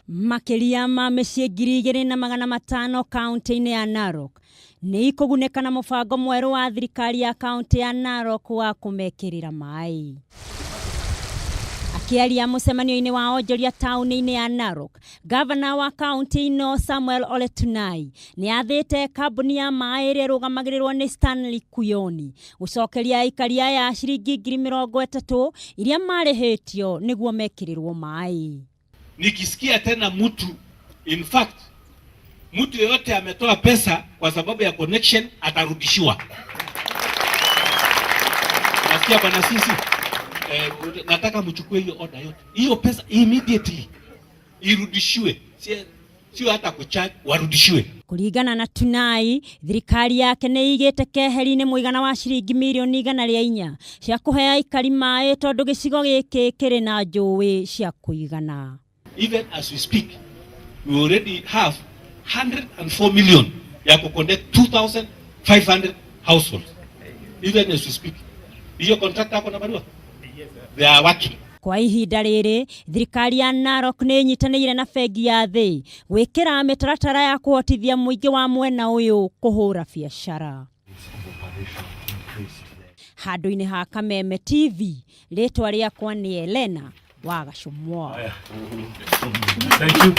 Makĩria ma mĩciĩ 2500 kaunti-inĩ ya Narok nĩ ikũgunĩka na mũbango mwerũ wa thirikari ya kaunti ya Narok wa kũmekĩrĩra maĩ. Akĩaria mũcemanio-inĩ wa onjoria taũni-inĩ ya Narok, gavana wa kaunti ĩno Samuel Ole Tunai nĩ athĩte kambuni ya maĩ ĩrĩa ĩrũgamagĩrĩrwo nĩ Stanley Kuyoni gũcokeria aikari aya ciringi 30,000 iria marĩhĩtio nĩguo mekĩrĩrwo maĩ. Nikisikia tena mtu, in fact, mtu yeyote ametoa pesa kwa sababu ya connection atarudishiwa. Nasikia bwana sisi nataka mchukue hiyo order yote, hiyo pesa immediately irudishiwe, sio hata kucharge, warudishiwe. Kũringana na Tunai, thirikari yake nĩ ĩigĩte keheri-inĩ mũigana wa ciringi mirioni 104 cia kũhe aikari maĩ tondũ gĩcigo gĩkĩ kĩrĩ na njũĩ cia kũigana. Even as we speak, we already have 104 million ya kuconnect 2500 households. Even as we speak. Hiyo contractor ako na barua? They are working. Kwa ihinda rĩrĩ, thirikari ya Narok nĩ ĩnyitanĩire na bengi ya thĩ gwĩkĩra mĩtaratara ya kũhotithia mũingĩ wa mwena ũyũ kũhũra biacara. Handũ-inĩ ha Kameme TV, rĩtwa rĩakwa nĩ Elena wa Gacũmwa. Thank you.